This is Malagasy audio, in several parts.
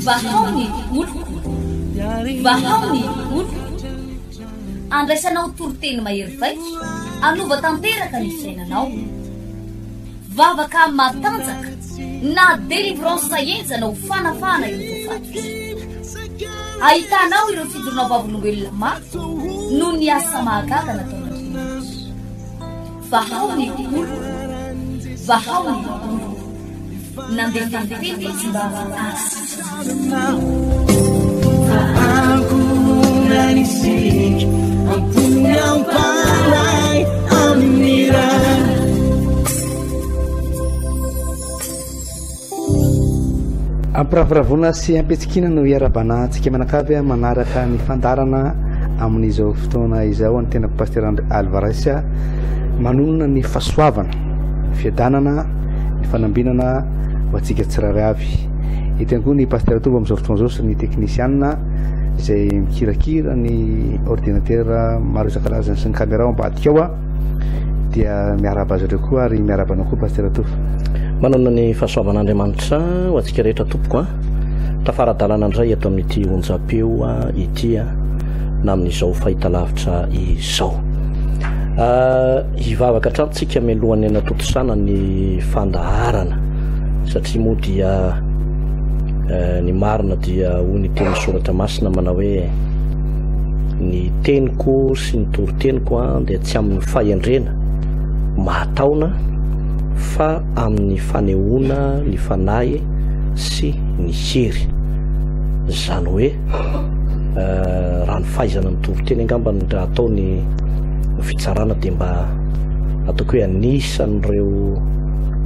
Vahao ny oloko, vahao ny oloko. Andraisanao toriteny mahery vaika, hanova tanteraka ny fiainanao. Vavaka matanjaka na délivrance henjana ho fanafahana ireo voafatotra. Ahitanao ireo fijoroana vavolombelona mafy noho ny asa mahagaga nataon'Andriamanitra. Vahao ny oloko, vahao ny oloko. Nandefa ny teny izy mba hahasitrana. Ankohonana isika, am-pony am-panahy amin'ny Ray. Ampiravoravoana sy ampitsikiana no iarabana antsika mianakavy manaraka ny fandaharana amin'izao fotoana izao. Ny tenako Pasteur André Alvarez manonona ny fahasoavana, ny fiadanana, ny fanambinana ho antsika tsirairay avy. Eto ihany koa ny Pasteur Tovo amin'izao fotoana izao sy ny teknisianina izay mikirakira ny ordinateur maro isan-karazany sy ny caméra ao ambadika ao. Dia miarahaba azy ireo koa ary miarahaba anao koa Pasitera Tovo. Manana ny fahasoavan'Andriamanitra ho antsika rehetra tompoko a. Tafara-dalana indray eto amin'ity onjam-peo ity na amin'izao fahitalavitra izao. Ah, hivavaka hatrany tsika mialohan'ny hanatontosana ny fandaharana satria moa dia eh, ny marina dia hoy ny teny soratra masina manao hoe ny teniko sy ny toriteniko dia tsy amin'ny fahendrena mahataona fa amin'ny fanehoana ny fanahy sy ny hery. Izany hoe raha ny fahaizana ny toriteny angamba ny raha atao ny fitsarana dia mba ataoko hoe anisan'ireo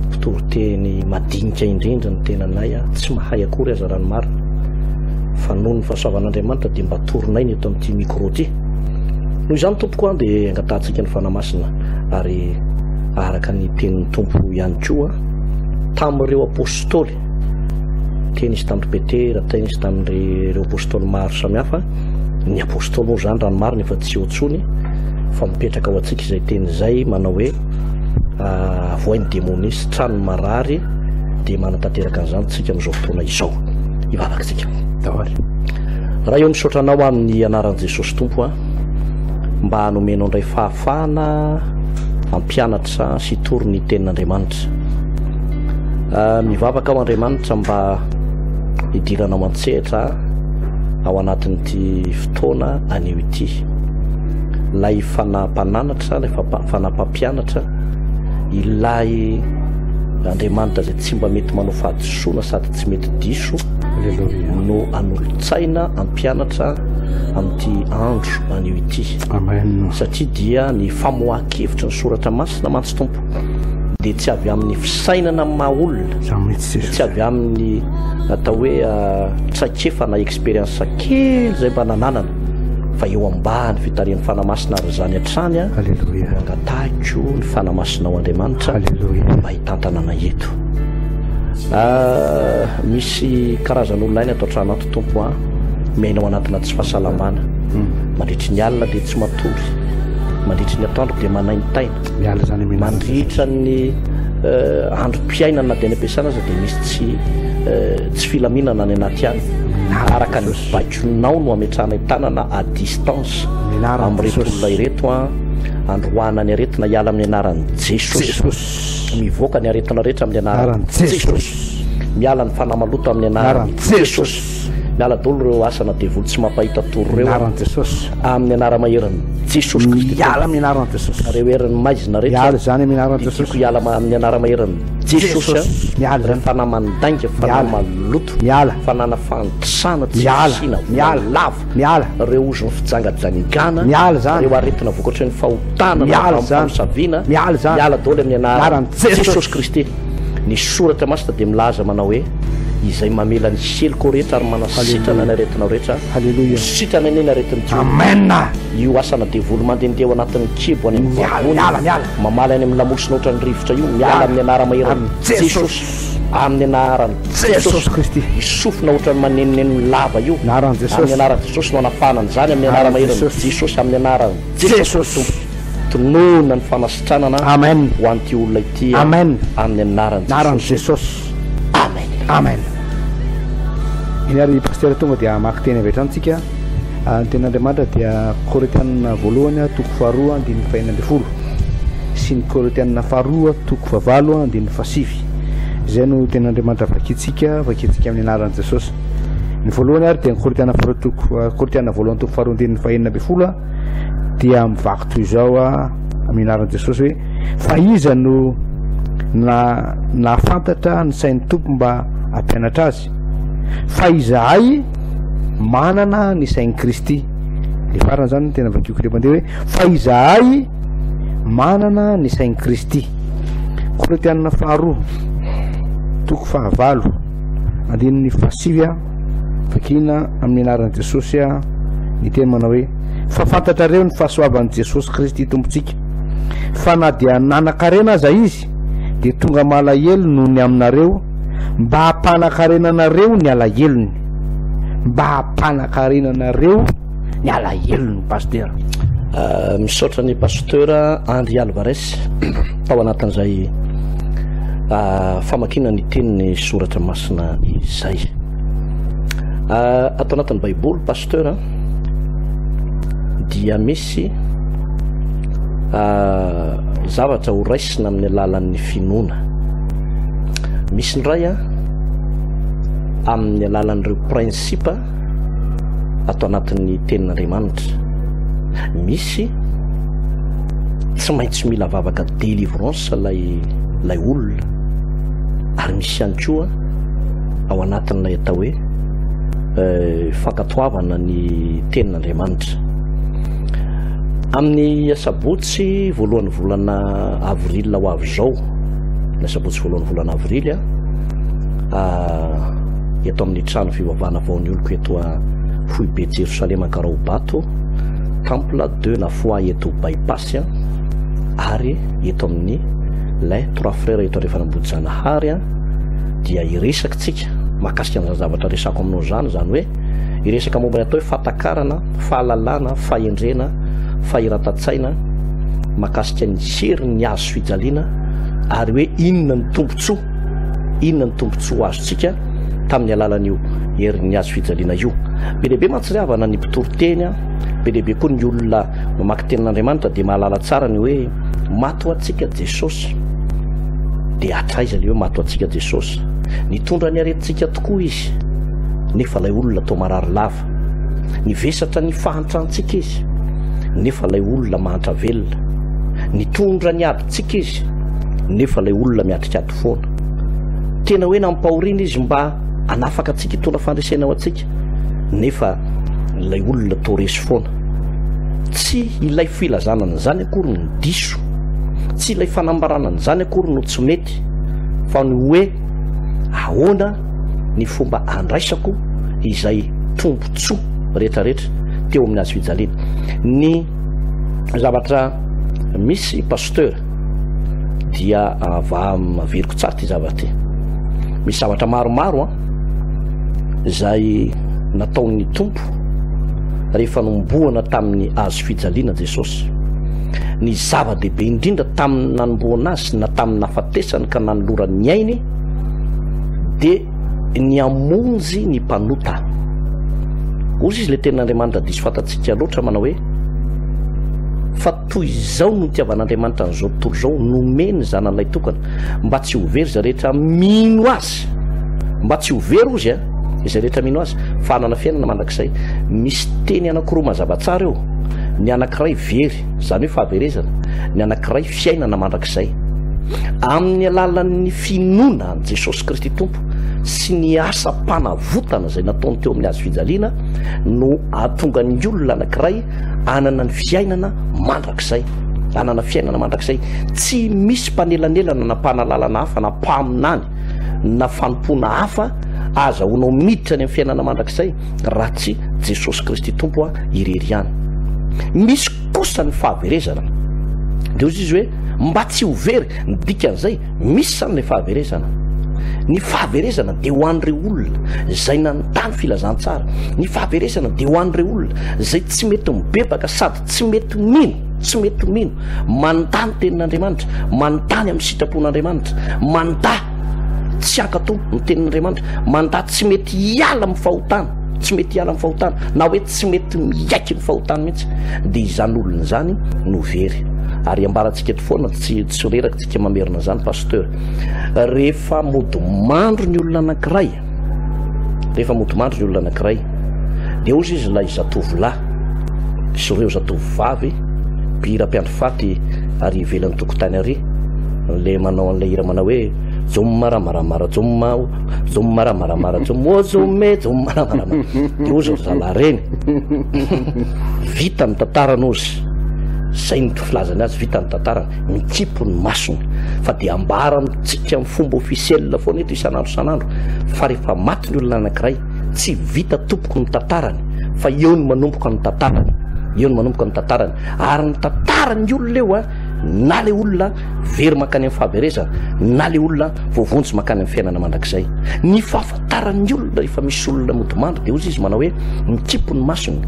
mpitoriteny madinika indrindra ny tenanay, tsy mahay akory aza raha ny marina fa noho ny fahasoavan'Andriamanitra dia mba torinay ny eto amin'ity micro ity. Noho izany tompoko an dia angatahantsika ny Fanahy Masina ary araka ny tenin'ny Tompo ihany koa tamin'ireo apostoly, teny izy tamin'i Petera, teny izy tamin'ireo apostoly maro samihafa, ny apostoly moa izany raha ny marina efa tsy eo intsony fa mipetraka ho antsika izay teny izay manao hoe avoay ny demonia sy trano ny marary dia manatanteraka an'izany tsika amin'izao fotoana izao. Hivavaka tsika. Daholo. Ray ô misaotra anao amin'ny anaran'i Jesosy Tompo a mba nomenao indray fahafahana hampianatra sy hitory ny tenin'Andriamanitra. Ah, mivavaka aho Andriamanitra mba hidiranao an-tsehatra ao anatin'ity fotoana anio ity. Ilay fanahy mpananatra, ilay fanahy mpampianatra, ilay Andriamanitra izay tsy mba mety manao fahadisoana sady tsy mety diso no anolo-tsaina ampianatra amin'ity andro anio ity. Amen. Satria dia ny famoahan-kevitry ny soratra masina mantsy Tompo dia tsy avy amin'ny fisainana maha olona, tsy avy amin'ny atao hoe ah, traikefa na expérience kely izay mba nananana fa eo ambany fitarihan'ny Fanahy Masina ary izany hatrany ah, Alléluia. angatahiko ny Fanahy Masinao Andriamanitra Alléluia. mba hitantana anay eto. Ah, misy karazan'olona aina ato an-trano ato Tompo a, miaina ao anatina tsy fahasalamana. Hmm. Mandritry ny alina dia tsy matory, mandritry ny atoandro dia manaintaina. Miala izany amin'ny anaran'i Mandritra ny eh, androm-piainana na dia any am-piasana aza dia misy tsy eh, tsy filaminana any anaty any. Araka ny baikonao no ametrahanay tanana à distance Amin'ny anaran'i amin'ireto Jesosy. olona ireto a, androahana ny aretina hiala amin'ny anaran'i Jesosy. Jesosy. Mivoaka ny aretina rehetra amin'ny anaran'i Jesosy. Miala ny fanahy maloto amin'ny anaran'i Jesosy. Miala daholo ireo asana devoly tsy mampahita tory ireo. Anaran'i Jesosy. Amin'ny anara-maherin'i Jesosy Kristy. Miala amin'ny anaran'i Jesosy. Ireo herin'ny maizina rehetra. Miala izany amin'ny anaran'i Jesosy. Didiko hiala amin'ny anara-maherin'i Jesosy. Miala izany. Fanahy mandainga, fanahy maloto. Miala. Fanana fahantrana tsy Miala. fisiana, Miala. lava. Miala. Ireo ozon'ny fijangajangana. Miala izany. Ireo aretina vokatry ny fahotana na Miala izany. famosaviana. Miala izany. Miala daholo amin'ny anaran'i Jesosy. Jesosy Kristy. Ny soratra masina dia milaza manao hoe, Izay mamela ny heloko rehetra ary manasitrana ny aretinao rehetra, Haleloia. ho sitrana anie ny aretin'ny kibo. Amen. Io asana devoly mandehandeha ao anatin'ny kibo any amin'ny Miala, vavony, miala, miala. mamaly any amin'ny lamosina ohatran'ny rivotra io, miala amin'ny anara-maherin'i Jesosy. Amin'ny anaran'i Jesosy Kristy. Io sofina ohatran'ny manenoneno lava io. Anaran'i Jesosy. Amin'ny anaran'i Jesosy no anafahana an'izany, amin'ny anara-maherin'i Jesosy. Jesosy, amin'ny anaran'i Jesosy Jesosy. Tompo. Tononina ny fanasitranana Amen. ho an'ity olona ity Amen. amin'ny anaran'i Anaran'i Jesosy. Jesosy. Amen. Amen. Eny ary Pasteur tonga dia hamaky teny avy hatrany tsika. Ah, ny tenin'Andriamanitra dia Korintianina voalohany toko faharoa andininy fahenina ambin'ny folo sy ny Korintianina faharoa toko fahavalo andininy fahasivy. Izay no tenin'Andriamanitra vakintsika, vakintsika amin'ny anaran'i Jesosy. Ny voalohany ary dia ny Korintianina faharoa toko Korintianina voalohany toko faharoa andininy fahenina ambin'ny folo dia mivaky toy izao amin'ny anaran'i Jesosy hoe fa iza no na nahafantatra ny sain'ny Tompo mba hampianatra azy fa izahay manana ny sain'i Kristy. Le farany zany tena vakiko le mandeha hoe fa izahay manana ny sain'i Kristy. Korintianina faharoa toko fahavalo andininy fahasivy a vakina amin'ny anaran'i Jesosy a ny teny manao hoe fa fantatrareo ny fahasoavan'i Jesosy Kristy Tompontsika fa na dia nanan-karena aza izy dia tonga malahelo noho ny aminareo mba hampanan-karena anareo ny alahelony mba hampanan-karena anareo ny alahelony pasteur. Ah, misaotra ny pasteur Andry Alvarez tao anatin'izay ah, famakiana ny tenin'ny soratra masina izay. Ah, ato anatin'ny Baiboly pasteur dia misy zavatra ho raisina amin'ny alalan'ny finoana. Misy indray amin'ny alalan'ireo principe ato anatin'ny tenin'Andriamanitra. Misy tsy maintsy mila vavaka délivrance ilay ilay olona ary misy ihany koa ao anatin'ilay atao hoe eh, fankatoavana ny tenin'Andriamanitra. Amin'ny asabotsy voalohan'ny volana avril ho avy izao, ny asabotsy voalohan'ny volana avrily, ah, eto amin'ny trano fivavahana vao ny oloko eto a foibe Jerosalema Ankaraobato, Temple de la Foi eto Bypass ary eto amin'ny Les Trois Frères eto Andrefan'Ambohijanahary dia hiresaka tsika mahakasika an'izany zavatra resako aminao izany, izany hoe hiresaka momba ny atao hoe fahatakarana, fahalalana, fahendrena, fahiratan-tsaina mahakasika ny herin'ny hazo fijaliana ary hoe inona ny tombontsoa, inona ny tombontsoa azontsika tamin'ny alalan'io herin'ny hazo fijaliana io. Be dia be mantsy ry havana ny mpitory teny, be dia be koa ny olona mamaky tenin'Andriamanitra dia mahalala tsara ny hoe maty ho antsika Jesosy. Dia hatraiza ilay hoe maty ho antsika Jesosy? Nitondra ny aretintsika tokoa Izy, nefa ilay olona toa marary lava. Nivesatra ny fahantrantsika Izy, nefa ilay olona mahantra velona. Nitondra ny adintsika Izy, nefa ilay olona miatrika ady foana. Tena hoe nampahoriana Izy mba hanafaka antsika hitondra fandresena ho antsika, nefa ilay olona toa resy foana. Tsy ilay filazana an'izany akory no diso, tsy ilay fanambarana an'izany akory no tsy mety, fa ny hoe ahoana ny fomba andraisako izay tombontsoa rehetrarehetra teo amin'ny hazo fijaliana. Ny zavatra misy pasteur dia va averiko tsara ity zavatra ity. Misy zavatra maromaro an izay nataon'ny Tompo rehefa nombohana tamin'ny hazo fijaliana Jesosy. Ny zava-dehibe indrindra tamin'ny nanombohana azy na tamin'ny nahafatesany ka nanolorany ny ainy dia ny hamonjy ny mpanota. Hoy izy ilay tenin'Andriamanitra diso fantatsika loatra manao hoe fa toy izao no nitiavan'Andriamanitra an'izao tontolo izao, nomeny ny zanany lahitokana mba tsy ho very izay rehetra mino azy, mba tsy ho very ozy a izay rehetra mino azy fa hanana fiainana mandrakizay. Misy teny anankiroa mazava tsara eo, ny anankiray very, izany hoe fahaverezana, ny anankiray fiainana mandrakizay. Amin'ny alalan'ny finoana an'i Jesosy Kristy Tompo sy ny asam-panavotana izay nataony teo amin'ny hazo fijaliana no ahatonga ny olona anankiray hanana ny fiainana mandrakizay. Hanana fiainana mandrakizay. Tsy misy mpanelanelana na mpanalalana hafa na mpaminany na fanompoana hafa azahoanao miditra any amin'ny fiainana mandrakizay raha tsy Jesosy Kristy Tompo irery ihany. Misy kosa ny fahaverezana. Dia hoy izy hoe mba tsy ho very, ny dikan'izay misy izany ilay fahaverezana. Ny fahaverezana dia ho an'ireo olona izay nanontany filazantsara. Ny fahaverezana dia ho an'ireo olona izay tsy mety mibebaka sady tsy mety mino, tsy mety mino, manontany tenin'Andriamanitra, manontany amin'ny sitrapon'Andriamanitra, mandà. tsy hankatò ny tenin'Andriamanitra, mandà tsy mety hiala amin'ny fahotana, tsy mety hiala amin'ny fahotana, na hoe tsy mety miaiky ny fahotany mihitsy, dia izany olona izany no very. Ary ambarantsika eto foana, tsy tsy reraka tsika mamerina izany Pasteur, rehefa mody mandro ny olona anankiray, rehefa mody mandro ny olona anankiray, dia hozy izy ilay zatovolahy sy ireo zatovovavy mpihira mpiandry faty ary ivelan'ny tokotany ary, le manao an'ilay hira manao hoe jomma ramaramara jomma o jomma ramaramara jomma o jomme jomma ramaramara de ozy ry zalahy reny vita ny tantarany ozy zay ny filazany azy vita ny tantarany mikipo ny masony fa de ambara amintsika amin'ny fomba officiel foana eto isan'andro isan'andro fa rehefa maty ny olona anankiray tsy vita tompoko ny tantarany fa eo ny manomboka ny tantarany eo ny manomboka ny tantarany ary ny tantarany olona eo a na le olona very mankany amin'ny fahaverezana na le olona voavonjy mankany amin'ny fiainana mandrakizay. Ny fahafantaran'ny olona rehefa misy olona modimandry dia hozy izy manao hoe mikipy ny masony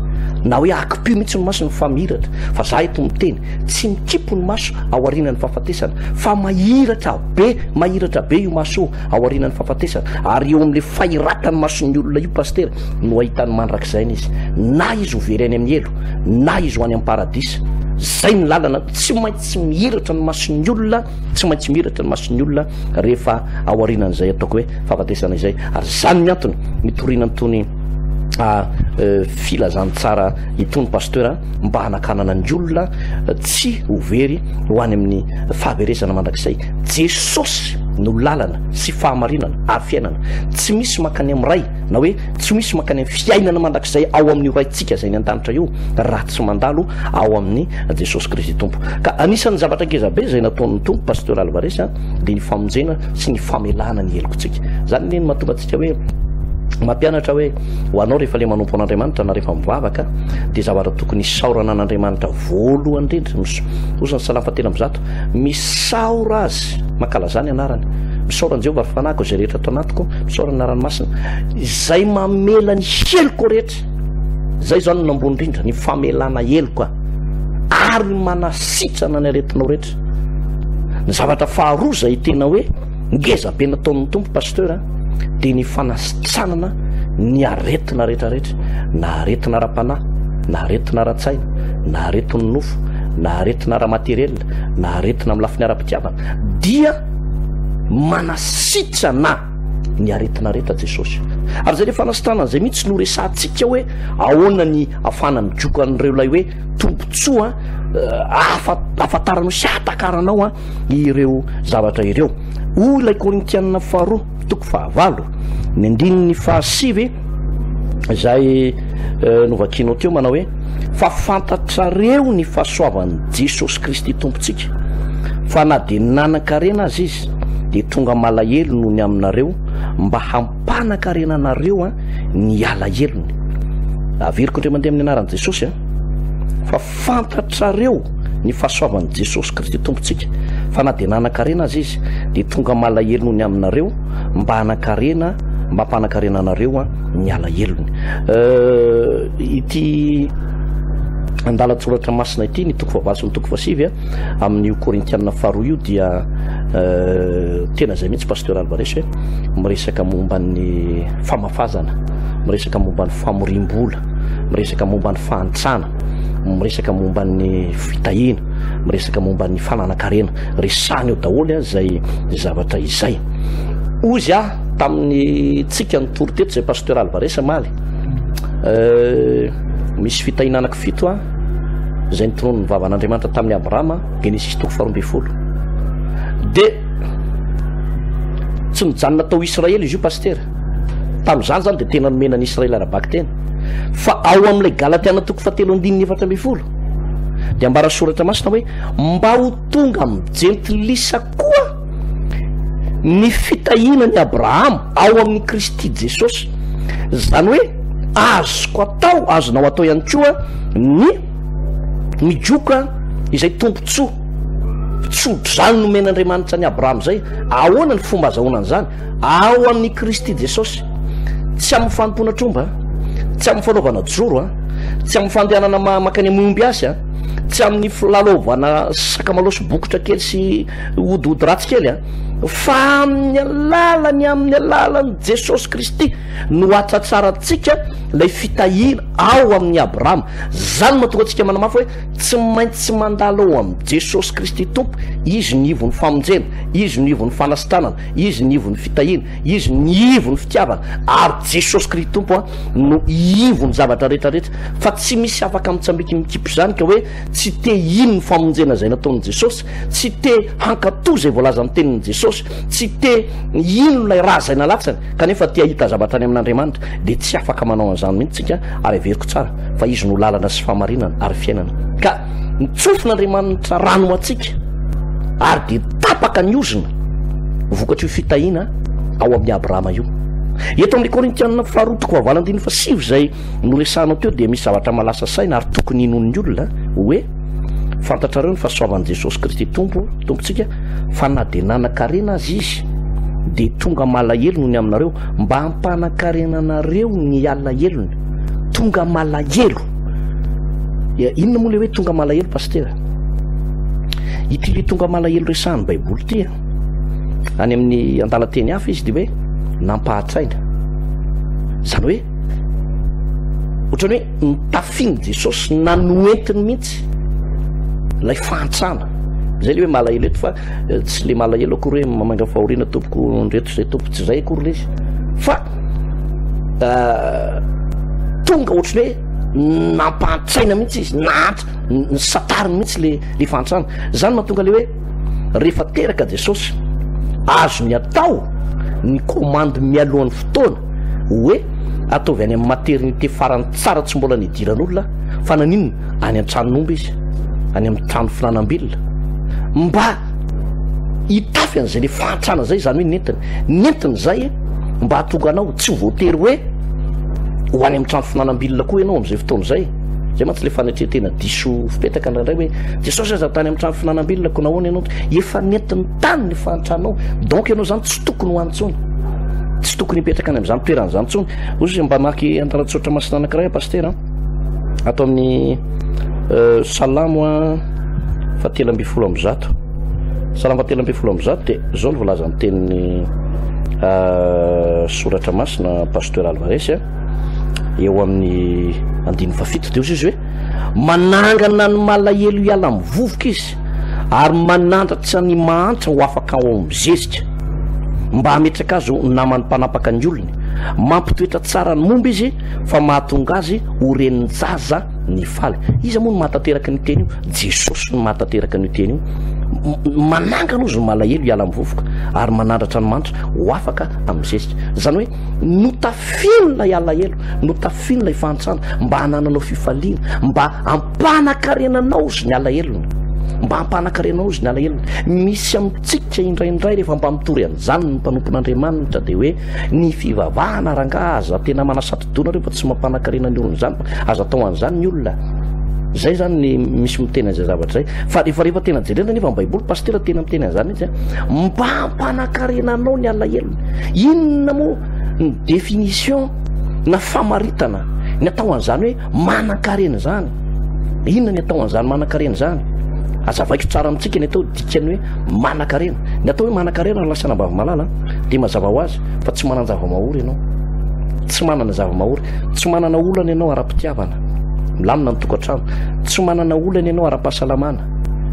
na hoe akipio mihitsy ny masony fa mihiratra. Fa za eto miteny tsy mikipy ny maso ao aorianan'ny fahafatesana fa mahiratra be, mahiratra be io maso io ao aorianan'ny fahafatesana ary eo amin'le fahiratan'ny mason'ny olona io pasitera no ahitany mandrakizaina izy na izy ho very any amin'ny helo na izy ho any amin'ny paradisa. Zay ny lalana tsy maintsy mihiratra ny mason'ny olona, tsy maintsy mihiratra ny mason'ny olona rehefa ao aorianan'izay ataoko hoe fahafatesana izay. Ary zany ny antony nitoriana an'itony filazantsara itony pasteur mba hanakanana ny olona tsy ho very ho any amin'ny fahaverezana mandrakizay. Jesosy no lalana sy fahamarinana ary fiainana. Tsy misy mankany amin'ny Ray na hoe tsy misy mankany amin'ny fiainana mandrakizay ao amin'io Raintsika izay any an-danitra io raha tsy mandalo ao amin'i Jesosy Kristy Tompo. Ka anisan'ny zavatra ngeza be izay nataon'ny Tompo Pasteur Alvarez dia ny famonjena sy ny famelana ny helokontsika. Izany anie no mahatonga antsika hoe mampianatra hoe ho anao rehefa le manompo an'Andriamanitra na rehefa mivavaka dia zavatra tokony hisaorana an'Andriamanitra voalohany indrindra. Hoy ny Salamo fahatelo amby zato, misaora Azy, mankalazà ny anarany, misaora an'i Jehovah ry fanahiko izay rehetra ato anatiko, misaora ny anarany masina, izay mamela ny heloko rehetra. Izay izany no ambony indrindra, ny famelana heloka ary manasitrana ny aretinao rehetra. Ny zavatra faharoa izay tena hoe ngeza be nataon'ny Tompo Pasteur dia ny fanasitranana ny aretina rehetrarehetra, na aretina ara-panahy, na aretina ara-tsaina, na aretin'ny nofo, na aretina ara-materiel, na aretina amin'ny lafiny ara-pitiavana, dia manasitrana ny aretina rehetra Jesosy. Ary izay le fanasitranana izay mihitsy no resahantsika hoe ahoana ny afahana migoka an'ireo ilay hoe tombontsoa eh, ahafantaranao sy ahatakaranao ireo zavatra ireo. Hoy ilay Korintianina faharoa toko fahavalo ny andininy fahasivy izay eh, novakianao teo manao hoe fa fantatrareo ny fahasoavan'i Jesosy Kristy Tompontsika fa na dia nanan-karena aza izy dia tonga malahelo noho ny aminareo mba hampanankarena anareo ny alahelony. Averiko indray mandeha amin'ny anaran'i Jesosy a fa Fantatrareo ny fahasoavan'i Jesosy Kristy Tompontsika, fa na dia nanan-karena aza Izy, dia tonga malahelo noho ny aminareo, mba hanan-karena, mba hampanan-karena anareo ny alahelony. Ity andalan-tsoratra masina ity, ny toko fahavalo sy ny toko fahasivy amin'io Korintianina faharoa io dia tena izay mihitsy Pasteur Alvarez hoe miresaka momba ny famafazana, miresaka momba ny famoriam-bola, miresaka momba ny fahantrana. miresaka momba ny fitahiana, miresaka momba ny fananan-karena, resahiny eo daholo izay zavatra izay. Hozy aho tamin'ny tsika nitory teto izay Pasteur Alvarez omaly, misy fitahiana anankifito a, izay nitononin'ny vavan'Andriamanitra tamin'i Abrahama, Genesisy toko faharoa ambin'ny folo. Dia tsy nijanona tao Israely izy io Pasitera. Tamin'izany izany dia tena nomena an'i Israely ara-bakiteny. Fa ao amin'ilay Galatiana toko fahatelo andininy 14 dia ambara soratra masina hoe mba ho tonga amin'ny jentilisa koa ny fitahiana ny Abrahama ao amin'i Kristy Jesosy. Izany hoe azoko atao, azonao atao ihany koa ny migoka izay tombontsoa tsodrano nomen'Andriamanitra an'i Abrahama izay. Ahoana ny fomba azahoana an'izany? Ao amin'i Kristy Jesosy. Tsy amin'ny fanompoana tromba, tsy amin'ny fanaovana joro, tsy amin'ny fandehanana mankany amin'ny ombiasy, tsy amin'ny filalaovana sakamalaho sy bokotra kely sy odiody ratsy kely. Fa amin'ny alalany, amin'ny alalan'i Jesosy Kristy no hatsatsarantsika ilay fitahiana ao amin'i Abrahama. Izany no mahatonga antsika manamafy hoe tsy maintsy mandalo ao amin'i Jesosy Kristy Tompo. Izy no ivon'ny famonjena, Izy no ivon'ny fanasitranana, Izy no ivon'ny fitahiana, Izy no ivon'ny fitiavana, ary Jesosy Kristy Tompo no ivon'ny zavatra rehetra rehetra. Fa tsy misy afaka mitsambiki mikipy izany ka hoe tsy te hino ny famonjena izay nataon'i Jesosy, tsy te hankatò izay voalazan'ny tenin'i Jesosy, tsy te hino ilay ra izay nalatsany, kanefa te hahita zavatra any amin'Andriamanitra, dia tsy afaka manao an'izany mihitsy isika, ary heveriko tsara fa Izy no lalana sy fahamarinana ary fiainana. Ka nitsofin'Andriamanitra rano ho antsika, ary dia tapaka ny ozona vokatr'io fitahiana ao amin'i Abrahama io. Eto amin'ny Korintianina faharoa toko fahavalo andininy fahasivy izay noresahanao teo dia misy zavatra mahalasa saina ary tokony hinoan'ny olona hoe fantatrareo ny fahasoavan'i Jesosy Kristy Tompo Tompontsika fa na dia nanan-karena aza izy dia tonga malahelo noho ny aminareo mba hampanan-karena anareo ny alahelony. Tonga malahelo. Inona moa le hoe tonga malahelo pasitera? Ity le tonga malahelo resahan'ny Baiboly ity any amin'ny andalan-teny hafa izy dia hoe nampahatsaina. Izany hoe ohatran'ny hoe nitafian'i Jesosy na noentiny mihitsy ilay fahantrana. Zay le hoe malahelo eto fa eh, tsy le malahelo akory hoe mamanga fahoriana tompoko ndreto zay tompo tsy zay akory le izy fa eh, tonga ohatran'ny hoe nampahantsaina mihitsy izy nahantra nisatariny mihitsy le le fahantrana. Zany mahatonga le hoe Rehefa teraka Jesosy, azony atao ny komandy mialohan'ny fotoana hoe ataovy any amin'ny maternité farany tsara tsy mbola nidiran'olona fa naninona any an-tranon'omby izy, any amin'ny trano finanam-bilona mba hitafy an'izay le fahantrana izay, izany hoe nentiny. Nentiny izay mba hahatonga anao tsy ho voatery hoe ho any amin'ny trano finanam-bilona koa ianao amin'izay fotoana izay. Zay mantsy le fanetren-tena diso fipetaka indraindray hoe Jesosy aza tany amin'ny trano finanam-bilona ko nahoana ianao efa nentiny tany ny fahantranao donc ianao zany tsy tokony ho any intsony, tsy tokony hipetraka any amin'izany toerana izany intsony. Hoy izy mba mamaky andalan-tsoratra masina anankiray aho pasitera ato amin'ny euh, Salamo faha-113. Salamo faha-113 dia izao no voalazan'ny tenin'ny euh, soratra masina pasteur Alvarez a. eo amin'ny andininy fahafito dia hoy izy hoe manangana ny malahelo hiala amin'ny vovoka izy ary manandratra ny mahantra ho afaka ao amin'ny zezika mba hametraka azy ho naman'ny mpanapaka ny olony mampitoetra tsara ny momba izy fa mahatonga azy ho renin-jaza ny faly iza moa no mahatanteraka ny teny io jesosy no mahatanteraka ny teny io manangana ozy ny malahelo hiala amin'ny vovoka ary manandratra ny mantra ho afaka amin'ny zezika izany hoe Notafiny ilay alahelo, notafiny ilay fahantrana mba hanananao fifaliana, mba hampanakarena-nao izy ny alahelony, mba hampanakarena-nao izy ny alahelony. Misy amintsika indraindray rehefa mba mitory an'izany ny mpanompon'Andriamanitra dia hoe ny fivavahana rangaha aza tena manasatidona reo fa tsy mampanakarena ny olona izany, aza atao an'izany ny olona. Zay zany ny misy miteny an'izay zavatra izay. Fa rehefa rehefa tena jerena nefa ny Baiboly, pasitera tena miteny an'izany mihitsy, mba hampanakarena anao ny alahelony. Inona moa ny définition na famaritana ny atao an'izany hoe manan-karena izany? Inona ny atao an'izany manan-karena izany? Azavaiko tsara amintsika ny atao dikany hoe manan-karena. Ny atao hoe manan-karena ry lasa anabavy malala dia mazava ho azy fa tsy manan-java-mahory ianao. Tsy manana zava-mahory, tsy manana olana ianao ara-pitiavana, milamina ny tokantrano, tsy manana olana ianao ara-pahasalamana,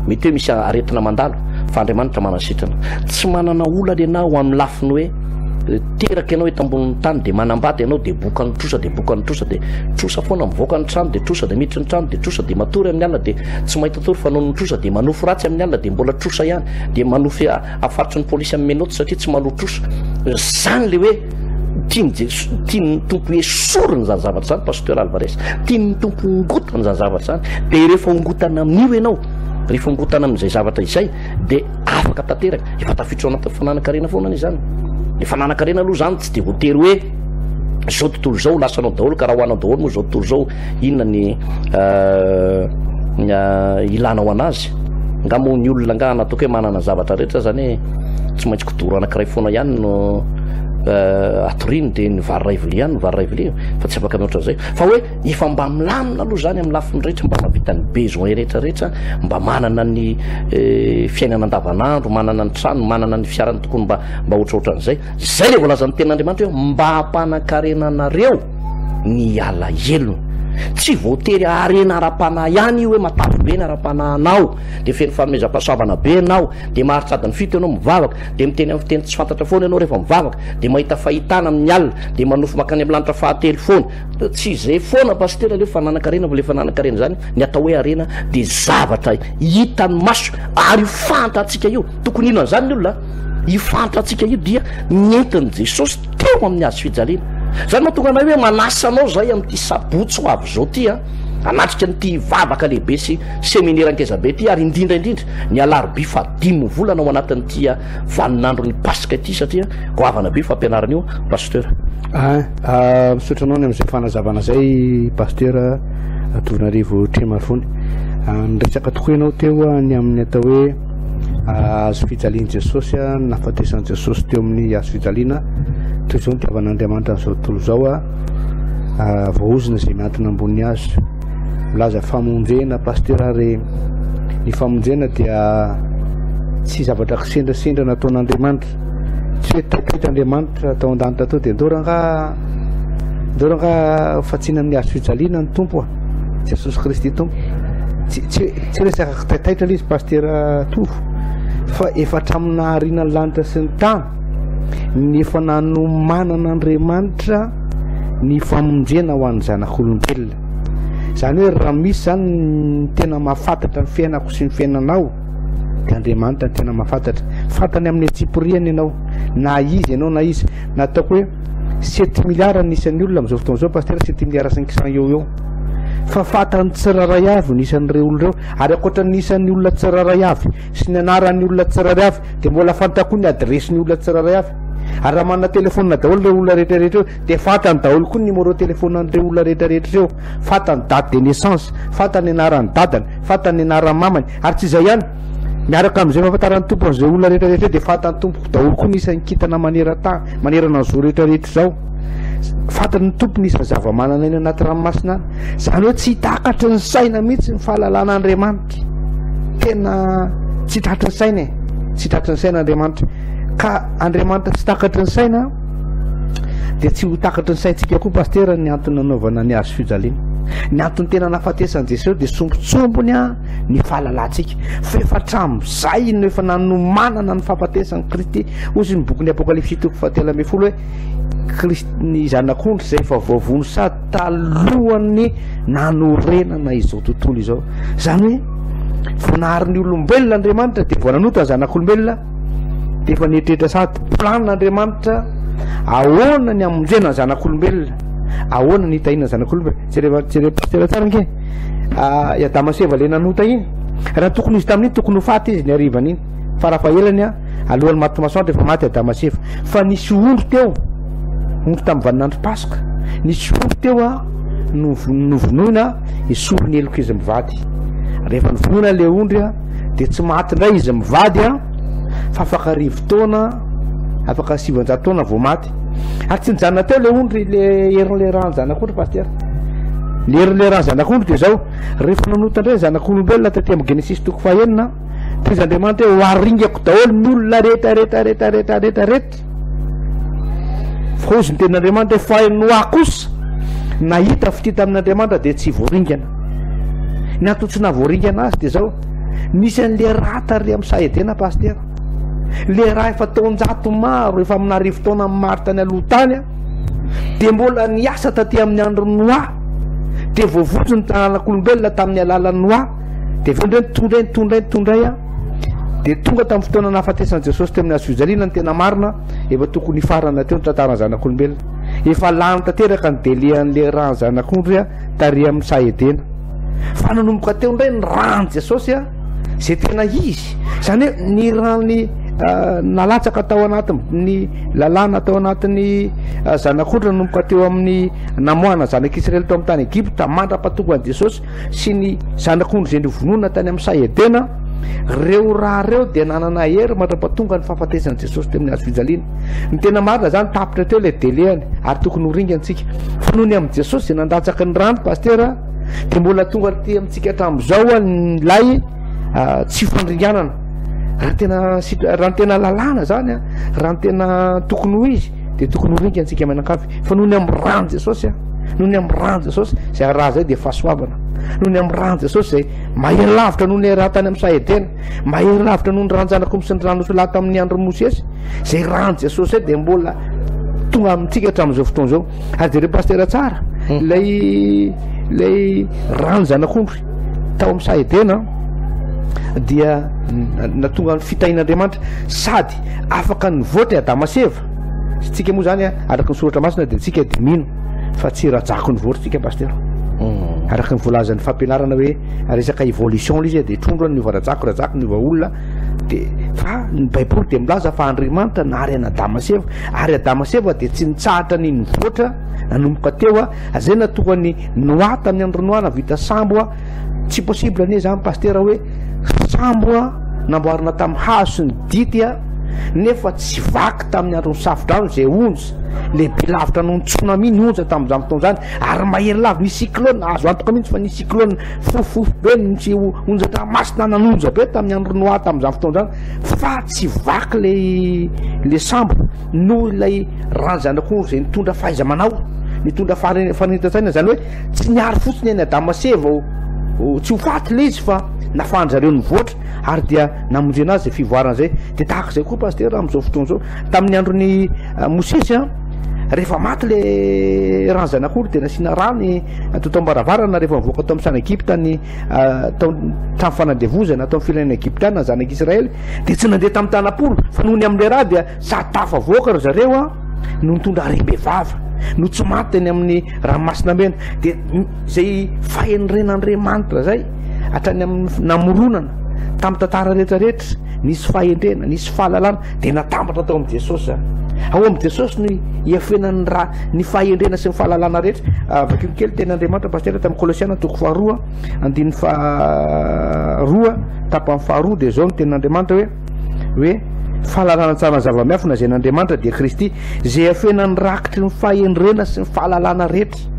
mety hoe misy aretina mandalo fa Andriamanitra manasitrana. Tsy manana olana ianao amin'ny lafiny hoe teraka ianao eto ambonin'ny tany dia manambady ianao dia bokan'ny trosa dia bokan'ny trosa dia trosa foana mivoaka ny trano dia trosa dia miditra ny trano dia trosa dia matory amin'ny alina dia tsy mahita tory fa noho ny trosa dia manofy ratsy amin'ny alina dia mbola trosa ihany dia manofy afatry ny polisy amin'ny menottes satria tsy maloa trosa. Zany le hoe tian'i Jesoa, tian'ny Tompo esorina izany zavatra izany, Pasteur Alvarez, tian'ny Tompo hongotana izany zavatra izany, dia rehefa hongotana amin'io ianao, rehefa hongotana amin'izay zavatra izay, dia afaka tanteraka, efa tafiditra ao anatin'ny fananan-karena foana anie izany. Ny fananan-karena aloha izany tsy dia voatery hoe izao tontolo izao ho lasanao daholo, ka raha ho anao daholo moa izao tontolo izao, inona ny ilanao anazy? Nga moa ny olona nga nataoko hoe manana zavatra rehetra zany hoe tsy maintsy kidoro anankiray foana ihany no Atoriany dia ny vary iray vilia ihany, ny vary iray vilia fa tsy afaka mihoatra an'izay. Fa hoe efa mba milamina aloha izany amin'ny lafiny rehetra, mba mahavita ny besoin rehetra rehetra, mba manana ny fiainana andavanandro, manana ny trano, manana ny fiara ny tokony mba mba ohatraohatran'izay. Izay ilay voalazan'ny tenin'Andriamanitra hoe mba hampanan-karena anareo ny alahelony. Tsy voatery harena ara-panahy ihany io hoe matavy be ny ara-panahinao, dia feno fanomezam-pahasoavana be ianao, dia maharitra adiny fito ianao mivavaka, dia miteny amin'ny fiteny tsy fantatra foana ianao rehefa mivavaka, dia mahita fahitana amin'ny alina, dia manofy mankany amin'ny lanitra fahatelo foana. Tsy izay foana pasitera le fananan-karena fa le fananan-karena izany, ny atao hoe harena dia zavatra hitan'ny maso ary io fantatsika io, tokony hino an'izany ny olona, io fantatsika io dia nentin'i Jesosy teo amin'ny hazo fijaliana. Izany mahatonga anay hoe manasa anao zahay amin'ity sabotsy ho avy izao ity an, hanatrika an'ity vavaka lehibe sy seminera ngezabe ity ary indrindra indrindra ny alarobia fahadimy volana ao anatin'ity vaninandron'ny Paska ity satria goavana be io fampianarana io Pasteur. Ah, ah, misaotra anao ny amin'izay fanazavana izay Pasteur Tovonarivo Tremarivony. Ah, niresaka tokoa ianao teo ah, ny amin'ny atao hoe ah, hazo fijalian'i Jesosy, ah, ny nahafatesan'i Jesosy teo amin'ny hazo fijaliana. Toy izao ny tiavan'Andriamanitra an'izao tontolo izao, ah, ah, voaozona izay mihantona ambony hazo. Milaza famonjena Pasteur ary ny famonjena dia tsy zavatra kisendrasendra nataon'Andriamanitra. Tsy hoe taitaitra Andriamanitra tao an-danitra tao dia ndao rangaha ndao rangaha fatsiana amin'ny hazo fijaliana ny Tompo a. Jesosy Kristy Tompo. Tsy tsy tsy resaka kitaitaitra ilay izy Pasteur Tovo fa efa hatramin'ny nahariana ny lanitra sy ny tany ny efa nanomanan'Andriamanitra ny famonjena ho an'ny zanak'olombelona. Izany hoe raha misy izany ny tena mahafantatra ny fiainako sy ny fiainanao dia Andriamanitra ny tena mahafantatra. Fantany amin'ny antsipiriany ianao, na iza ianao na iza. Na ataoko hoe sept milliards ny isan'ny olona amin'izao fotoana izao, pasitera, sept milliards cinq cents eo eo. Fa fantany tsirairay avy ny isan'ireo olona ireo, ary ankoatra ny isan'ny olona tsirairay avy sy ny anaran'ny olona tsirairay avy dia mbola fantany koa ny adiresin'ny olona tsirairay avy. Ary raha manana telefaonina daholo ireo olona rehetra rehetra ireo dia fantany daholo koa ny numéro telefaonan'ireo olona rehetra rehetra ireo, fantany date de naissance, fantany ny anaran'ny dadany, fantany ny anaran'ny mamany, ary tsy izay ihany, miaraka amin'izay fahafantaran'ny Tompo an'izay olona rehetra rehetra ireo dia fantan'ny Tompo daholo koa ny isan'ny kintana maneran-tany, manerana an'izao rehetra rehetra izao. Fantany ny Tompo ny isan'ny zava-manana aina anaty ranomasina any. Izany hoe tsy takatry ny saina mihitsy ny fahalalan'Andriamanitra. Tena tsy tratry ny saina e. Tsy tratry ny saina Andriamanitra. Ka Andriamanitra tsy takatry ny saina dia tsy ho takatry ny saintsika koa pasitera ny antony nanaovana ny hazo fijaliana. Ny antony tena nahafatesan'i Jesosy dia sombintsombiny ny fahalalantsika. Fa efa hatramin'izay no efa nanomanana ny fahafatesan'i Kristy. Hoy ny bokin'ny Apokalypsy toko fahatelo ambin'ny folo hoe Kristy ny zanak'ondry izay efa voavono sady talohan'ny nanorenana izao tontolo izao. Izany hoe vao nahary ny olombelona Andriamanitra dia vao nanota ny zanak'olombelona dia efa nieritreritra sady plan Andriamanitra ahoana ny hamonjena ny zanak'olombelona, ahoana ny hitahiana ny zanak'olombelona. Jereva jereo pasitera tsara ange. Ah, i Adama sy Eva le nanota iny. Raha tokony izy tamin'iny tokony ho faty izy ny harivan'iny. Farafahelany a, alohan'ny maty masoandro efa maty Adama sy Eva. Fa nisy ondry teo, ondry tamin'ny vaninandro Paska. Nisy ondry teo a, novonoina hisolo ny heloka izy mivady. Rehefa novonoina le ondry a, dia tsy maty indray izy mivady a, fa afaka arivo taona, afaka 900 taona vao maty. Ary tsy nijanona teo le ondry, le herin'le ràn'ny zanak'ondry pasitera. Ny herin'le ràn'ny zanak'ondry dia izao, rehefa nanota indray ny zanak'olombelona taty amin'ny Genesisy toko fahenina, toy izy Andriamanitra hoe ho aringako daholo ny olona rehetra rehetra rehetra rehetra rehetra rehetra. Fa hozy ny tenin'Andriamanitra hoe fa i Noa kosa nahita fitia tamin'Andriamanitra dia tsy voaringana. Ny antony tsy nahavoaringana azy dia izao, nisy an'le rà tary amin'ny saha Edena pasitera. Le rà efa taonjato maro, efa amin'arivo taona maro tany aloha tany, dia mbola niasa taty amin'ny andron'i Noa, dia voavonjy ny taranak'olombelona tamin'ny alalan'i Noa, dia avy eo indray nitondra nitondra nitondra indray, dia tonga tamin'ny fotoana nahafatesan'i Jesosy teo amin'ny hazo fijaliana ny tena marina, efa tokony hifarana teo ny tantaran'ny zanak'olombelona. Efa lany tanteraka ny délai an'le ràn'ny zanak'ondry tary amin'ny saha Edena. Fa nanomboka teo indray ny ràn'i Jesosy izay tena izy. Izany hoe ny ràny nalatsaka tao anatin'ny lalàna tao anatin'ny zanak'ondry nanomboka teo amin'ny namoahana zanak'Israely tao amin'ny tany Egypta mandra-pahatonga an'i Jesosy sy ny zanak'ondry izay novonoina tany amin'ny saha Edena. Reo ra reo dia nanana hery mandra-pahatonga ny fahafatesan'i Jesosy teo amin'ny hazo fijaliana. Ny tena marina zany tapitra teo ilay délai-ny ary tokony ho ringana tsika. Fa noho ny amin'i Jesosy izay nandatsaka ny rany pasitera dia mbola tonga aty amintsika hatramin'izao ilay tsy fandringanana. Raha tena raha ny tena lalàna zany raha ny tena tokony ho izy dia tokony ho ringana tsika mianakavy. Fa noho ny amin'ny ran'i Jesosy noho ny amin'ny ran'i Jesosy izay raha izay dia fahasoavana. Noho ny amin'ny ran'i Jesosy izay mahery lavitra noho ny raha tany amin'ny saha Edena, mahery lavitra noho ny ran-janak'omby sy ny ran'osilahy tamin'ny andron'i Mosesy, izay ran'i Jesosy izay dia mbola tonga amintsika hatramin'izao fotoana izao. Ary jereo pasitera tsara, ilay ilay ran'ny zanak'ondry tao amin'ny saha Edena dia natonga ny fitahian'Andriamanitra sady afaka nivoatra i Adama sy Eva. Tsika moa zany araka ny soratra masina dia tsika dia mino fa tsy rajako nivoatra tsika pasitera. Araka ny voalazan'ny fampianarana hoe resaka évolution ilay izy dia trondro niova rajako, rajako niova olona dia fa ny baiboly dia milaza fa Andriamanitra nahary an'i Adama sy Eva ary Adama sy Eva dia tsy nitsahatra ny nivoatra nanomboka teo a zay natonga ny Noa tamin'ny andro Noa nahavita sambo a tsy possible anie zany pasitera hoe sambo a namboarina tamin'ny hazo sy ny dity a nefa tsy vaky tamin'ny andron'ny safodrano izay onja lehibe lavitra noho ny tsunami ny onja tamin'izany fotoana izany ary mahery lavitra nisy cyclone azo antoka mihitsy fa nisy cyclone fofofofo be nisy onjan-dranomasina nanonja be tamin'ny andro Noa tamin'izany fotoana izany fa tsy vaky le le sambo noho ilay ranjanak'ondry izay nitondra fahaiza-manao nitondra faharetan-tsaina izany hoe tsy niary fotsiny an'i Adama sy Eva tsy ho faty ilay izy fa nafahan-dry zareo nivoatra ary dia namonjena azy izay fivoarana izay. Dia tahaka izay koa pasitera amin'izao fotoana izao. Tamin'ny andron'i eh, Mosesy an, rehefa maty le rano zanak'olo dia nasiana rano tao am-baravarana rehefa nivoaka tao amin'ny tany Egypta ny eh, tao trano fanandevozana tao amin'ny firenena egyptiana ny zanak'Israely dia tsy nandeha tamin'ny tanam-polo fa noho ny amin'ilay ra dia sady tafavoaka ry zareo an no nitondra harem-bevava no tsy maty teny amin'ny ranomasina mena dia izay fahendren'Andriamanitra izay hatrany amin'ny namoronana tamin'ny tantara rehetra rehetra nisy fahendrena nisy fahalalana dia natambatra tao amin'i Jesosy zany ao amin'i Jesosy no iafenan'ny raha ny fahendrena sy ny fahalalana rehetra ah, vakio kely teny Andriamanitra pasitera tamin'ny Kolosiana toko faharoa andininy faharoa tapany faharoa dia zao ny tenin'Andriamanitra hoe hoe fahalalana tsara ny zava-miafina izay n'Andriamanitra dia Kristy izay afenan'ny rakitry ny fahendrena sy ny fahalalana rehetra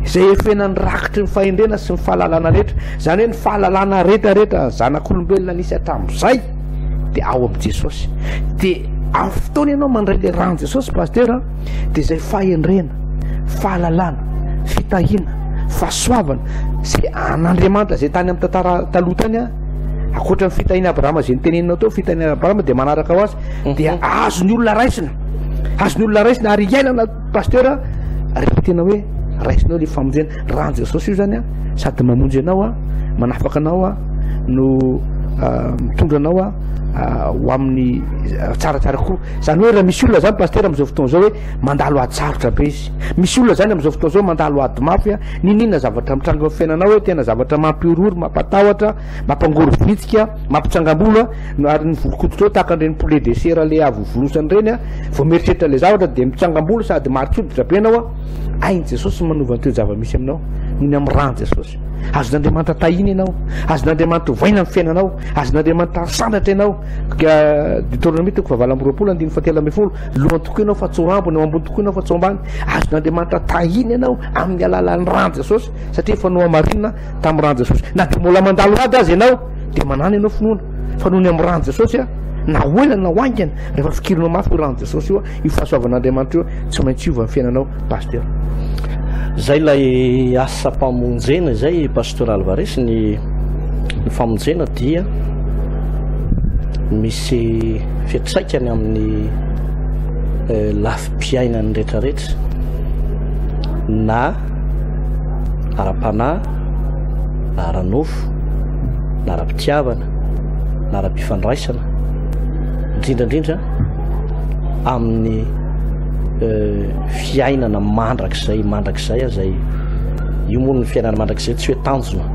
izay efena ny rakitry ny fahendrena sy ny fahalalana rehetra izany hoe ny fahalalana rehetra rehetra ny zanak'olombelona nisy hatramin'izay dia ao amin'i Jesosy dia amin'ny fotoana ianao mandray le ran'i Jesosy pasitera dia izay fahendrena fahalalana fitahiana fahasoavana izay an'Andriamanitra izay tany amin'ny tantara taloha tany a ankoatra ny fitahiana Abrahama izay niteneninao teo fitahiana Abrahama dia manaraka ho azy dia azon'ny olona raisina azon'ny olona raisina ary iainana Pasteur a, rehefa tena hoe raisinao le famonjena, ran'i Jesosy io zany a, sady mamonjy anao a, manafaka anao a, no mitondra anao a ho amin'ny tsaratsara kokoa. Zany hoe raha misy olona zany pasteur amin'izao fotoana izao hoe mandalo ady sarotra be izy, misy olona zany amin'izao fotoana izao mandalo ady mafy a, n'inon'inona zavatra mitranga eo amin'ny fiainanao hoe tena zavatra mampihorohoro, mampatahotra, mampangorovitsika, mampitsangam-bolo a, Ary ny volon-koditra eo tahaka an'ireny poulet de chair le avy volosana ireny a, vao mieritreritra ilay zavatra dia mitsangam-bolo sady marin-koditra be ianao a, hain'i Jesosy ny manova ny toe-java-misy aminao noho ny amin'ny ran'i Jesosy. Azon'Andriamanitra tahiana ianao, azon'Andriamanitra ovaina ny fiainanao, azon'Andriamanitra asandratra ianao. Deutéronomie toko fahavalo amby roapolo andininy fahatelo ambin'ny folo, lohany tokoa ianao fa tsy ho rambony, eo ambony tokoa ianao fa tsy ho ambany. Azon'Andriamanitra tahiana ianao amin'ny alalan'ny ran'i Jesosy satria efa nohamarinina tamin'ny ran'i Jesosy. Na dia mbola mandalo ady aza ianao, dia manana ianao finoana fa noho ny amin'ny ran'i Jesosy a, na ho ela na ho haingana, rehefa fikirinao mafy io ran'i Jesosy io, io fahasoavan'Andriamanitra io, tsy maintsy hiova ny fiainanao, Pasteur. Zay ilay asam-pamonjena izay Pasteur Alvarez, ny ny famonjena dia misy fiantraikany amin'ny eh, lafim-piainan'ny rehetrarehetra na ara-panahy, na ara-nofo, na ara-pitiavana, na ara-pifandraisana, indrindra indrindra amin'ny fiainana mandrakizay, mandrakizay izay io moa ny fiainana mandrakizay tsy hoe tanjona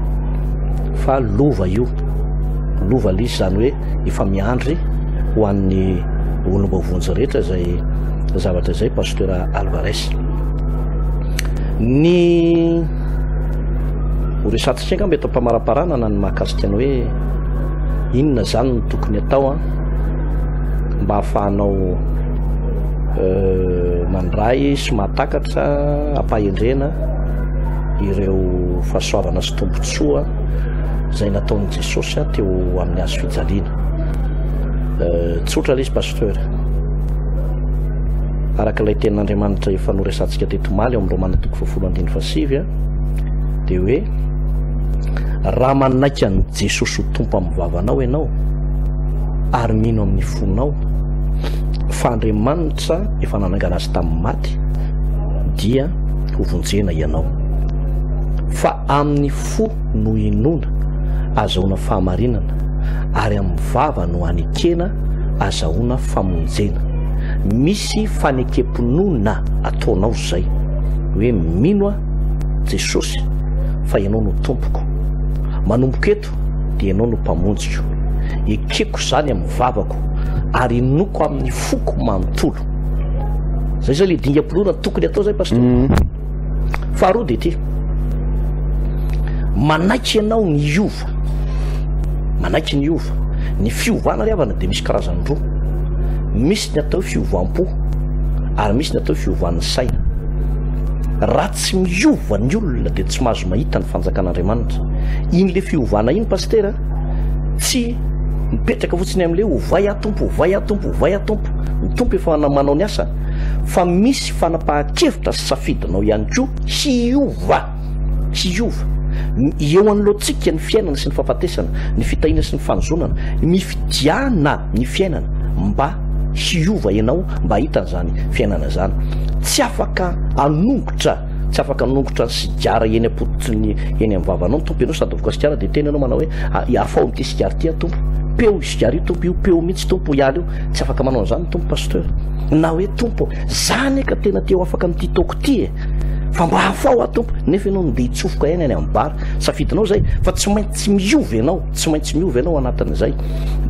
fa lova io, lova ilay izy izany hoe efa miandry ho an'ny olom-boavonjy rehetra izay zavatra izay Pasteur Alvarez. Ny ho resahantsika angamba eto am-pamaraparanana ny mahakasika ny hoe. Inona izany no tokony atao mba hahafahanao mandray sy mahatakatra ampahendrena ireo fahasoavana sy tombontsoa izay nataon'i Jesosy teo amin'ny hazo fijaliana. Tsotra ilay izy pasteur. Araka ilay tenin'Andriamanitra efa noresahantsika teto omaly ao amin'ny Romana toko fahafolo andininy fahasivy dia hoe raha manaiky an'i Jesosy ho Tompo amin'ny vavanao ianao ary mino amin'ny fonao fa Andriamanitra efa nanangana azy tamin'ny maty dia hovonjena ianao. Fa amin'ny fo no inoana azahoana fahamarinana ary amin'ny vava no anekena azahoana famonjena. Misy fanekem-pinoana ataonao izay hoe mino aho Jesosy fa ianao no Tompoko. Manomboka eto dia ianao no Mpamonjiko. Ekeko izany amin'ny vavako ary inoako amin'ny foko manontolo. Zay zay le dingam-pinoana tokony atao zay pasteur. Faharoa dia ity. Manaiky ianao ny hiova. Manaiky ny hiova. Ny fiovana ry havana dia misy karazany roa. Misy ny atao hoe fiovam-po ary misy ny atao hoe fiovan'ny saina. Raha tsy miova ny olona dia tsy mahazo mahita ny fanjakan'Andriamanitra. Iny le fiovana iny pasitera tsy mipetraka fotsiny amin'le ovay aho Tompo, ovay aho Tompo, ovay aho Tompo. Ny Tompo efa manao ny asany fa misy fanapahan-kevitra sy safidinao ihany koa hiova, hiova. Eo anoloantsika ny fiainana sy ny fahafatesana, ny fitahiana sy ny fanozonana. Mifidiana ny fiainana mba hiova ianao mba hahita an'izany fiainana izany. Tsy afaka hanongotra, tsy afaka hanongotra ny sigara eny am-pototry ny eny amin'ny vavanao ny Tompo ianao sady mifoka sigara dia tena ianao manao hoe ah, afaho amin'ity sigara ity aho Tompo. Peo io sigara io Tompo, io peo mihitsy Tompo, hiala io. Tsy afaka manao an'izany ny Tompo pasteur. Na hoe Tompo, za anie ka tena te ho afaka amin'ity toaka ity e. Fa mba afaho aho Tompo, nefa ianao ndeha hitsofoka ihany any amin'ny bar. Safidinao izay, fa tsy maintsy miova ianao, tsy maintsy miova ianao anatin'izay.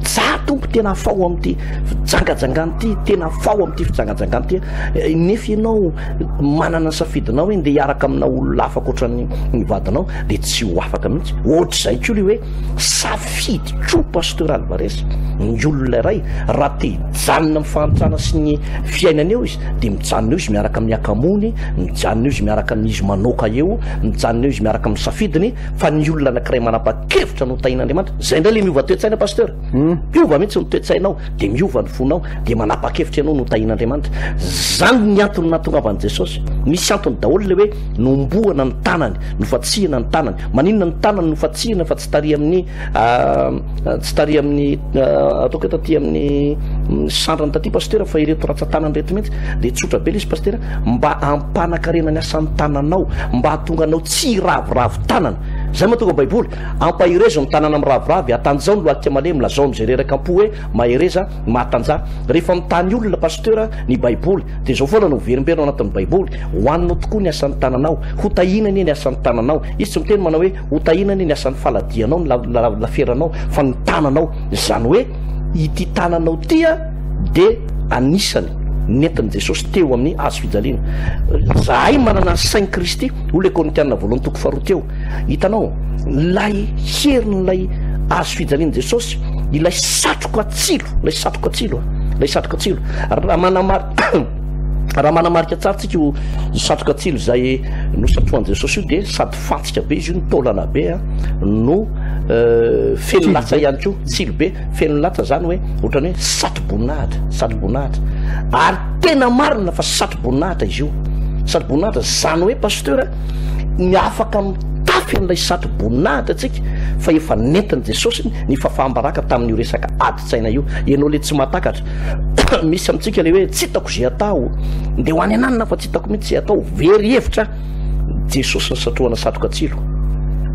Za Tompo tena afaho amin'ity fijangajangana ity, tena afaho amin'ity fijangajangana ity. Eh, nefa ianao manana ny safidinao hoe ndeha hiaraka amina olona hafa ankoatran'ny ny vadinao, dia tsy ho afaka mihitsy. Ohatr'izay koa ilay hoe safidy koa Pasteur Alvarez, ny olona iray raha te hijanona amin'ny fahantrana sy ny fiainana eo izy dia mijanona eo izy miaraka amin'ny akamony, mijanona eo izy miaraka amin'izy manoka eo, mijanona eo izy miaraka amin'ny safidiny, fa ny olona anankiray manapa-kevitra no tahin'Andriamanitra. Zay indray le miova toe-tsaina Pasteur. Miova mihitsy ny toe-tsainao, dia miova ny fonao, dia manapa-kevitra ianao no tahin'Andriamanitra. Zany ny antony nahatongavan'i Jesosy. Misy antony daholo le hoe nombohana ny tanany, nofatsihina ny tanany. Maninona ny tanany nofatsihina fa tsy tary amin'ny tsy tary amin'ny ataoko hoe taty amin'ny sandrany taty pasitera fa ireto ratsan-tanany ireto mihitsy dia tsotra be ilay izy pasitera mba hampanakarena ny asan'ny tananao mba hahatonga anao tsy hiraviravy tanana izay mahatonga baiboly ampaherezo ny tanana miraviravy atanjao ny lohalika malemy lazao amin'izay reraka am-po hoe mahereza mahatanjaha rehefa mitany olona pasitera ny baiboly dia izao foana no miverimberina ao anatin'ny baiboly hohaninao tokoa ny asan'ny tananao ho tahiana anie ny asan'ny tananao izy tsy miteny manao hoe Ho tahiana anie ny asan'ny faladianao, ny laferanao, fa ny tananao, izany hoe ity tananao ity dia anisany nentin'i Jesosy teo amin'ny hazo fijaliana. Zahay manana ny sain'i Kristy, hoy ilay Korintiana voalohany toko faharoa teo. Hitanao, ilay herin'ilay hazo fijalian'i Jesosy, ilay satroka tsilo, ilay satroka tsilo, ilay satroka tsilo. Raha manamary raha manamarika tsara tsika io satroka tsilo izay nosatrohan'i Jesosy io dia sady fantsika be izy io, ny taolana be a, no feno latsa ihany koa, tsilo be, feno latsa zany hoe ohatran'ny hoe satro-boninahitra, satro-boninahitra. Ary tena marina fa satro-boninahitra izy io, satro-boninahitra, zany hoe pasteur ny afaka mitafy an'ilay satro-boninahitra tsika fa efa nentin'i Jesosy ny fahafaham-baraka tamin'io resaka adin-tsaina io. Ianao le tsy mahatakatra, misy amintsika le hoe tsy hitako izay atao, ndeha ho any ananona fa tsy hitako mihitsy izay atao, very hevitra. Jesosy nisatrohana satroka tsilo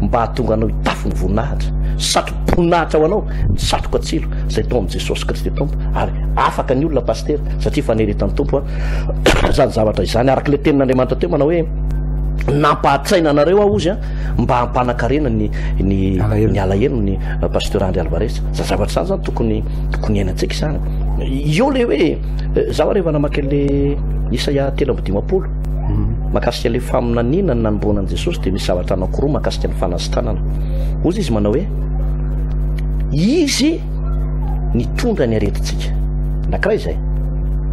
mba hahatonga anao hitafy ny voninahitra. Satro-boninahitra ho anao ny satroka tsilo izay tao amin'i Jesosy Kristy Tompo. Ary afaka ny olona pasitera satria efa neretan'ny Tompo izany zavatra izany. Araka ilay tenin'Andriamanitra teo manao hoe nampahatsaina anareo aho ozy mba hampanakarena ny ny ny alahelo ny pasteur Andry Alvarez. Zany zavatra izany zany tokony tokony iainantsika izany. Eo le hoe zaho rehefa namaky an'le Isaia 53 Mahakasika ilay faminaniana ny nanomboana an'i Jesosy dia misy zavatra anankiroa mahakasika ny fanasitranana. Hoy izy manao hoe, Izy nitondra ny aretintsika. Anankiray izay.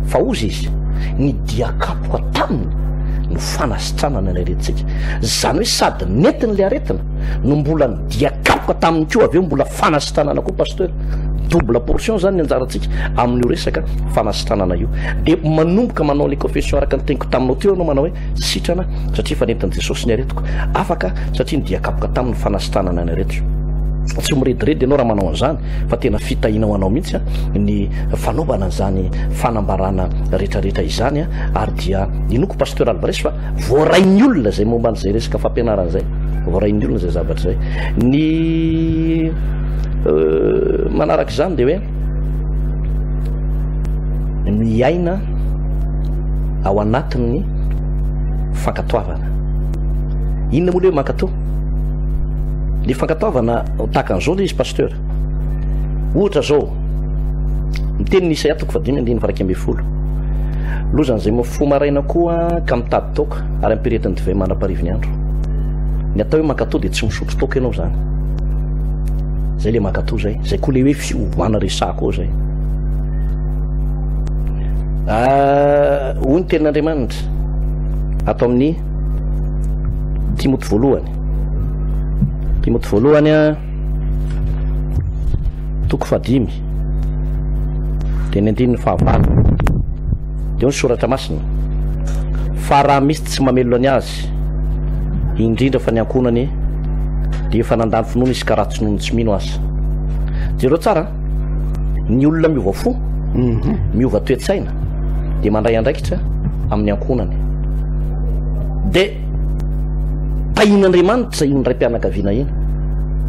Fa hozy izy, ny dia kapoka taminy no fanasitranana ny aretintsika. Izany hoe sady nentiny ilay aretina no mbola ny dia kapoka taminy koa avy eo mbola fanasitranana koa pasteur. Double portion zany ny anjarantsika amin'io resaka fanasitranana io. Dia manomboka manao ilay confession araka ny teniko taminao teo ianao manao hoe sitrana satria efa nentin'i Jesosy ny aretiko. Afaka satria ny dia kapoka taminy fanasitranana ny aretiko. Tsy mirediredy ianao raha manao an'izany fa tena fitahiana ho anao mihitsy ny fanaovana an'izany fanambarana rehetrarehetra izany ary dia inoako Pasteur Alvarez fa voarain'ny olona izay momba an'izay resaka fampianarana izay, voarain'ny olona izay zavatra izay. Ny euh, manaraka izany dia hoe miaina ao anatin'ny fankatoavana. Inona moa le hoe mankatoa? Ny fankatoavana tahaka an'izao le izy pasteur. Ohatra zao, miteny ny Isaia toko fahadimy andininy faha 11. Lozan'izay mifoha maraina koa ka mitady toaka ary ampiretin'ny divay mandra-parivin'ny andro. Ny atao hoe mankatoa dia tsy misotro toaka ianao zany. Zay le mankatoa zay. Zay koa le hoe fiovana resako ao zay. Ah, hoy ny tenin'Andriamanitra ato amin'ny Timoty voalohany. Timoty voalohany a toko fahadimy dia ny andininy fahavalo dia hoy ny soratra masina fa raha misy tsy mamelona ny azy indrindra fa ny ankohonany dia efa nandany finoana izy ka ratsy noho ny tsy mino aza. Jereo tsara ny olona miova fo miova toe-tsaina dia mandray andraikitra amin'ny ankohonany dia tahin'Andriamanitra iny raim-pianakaviana iny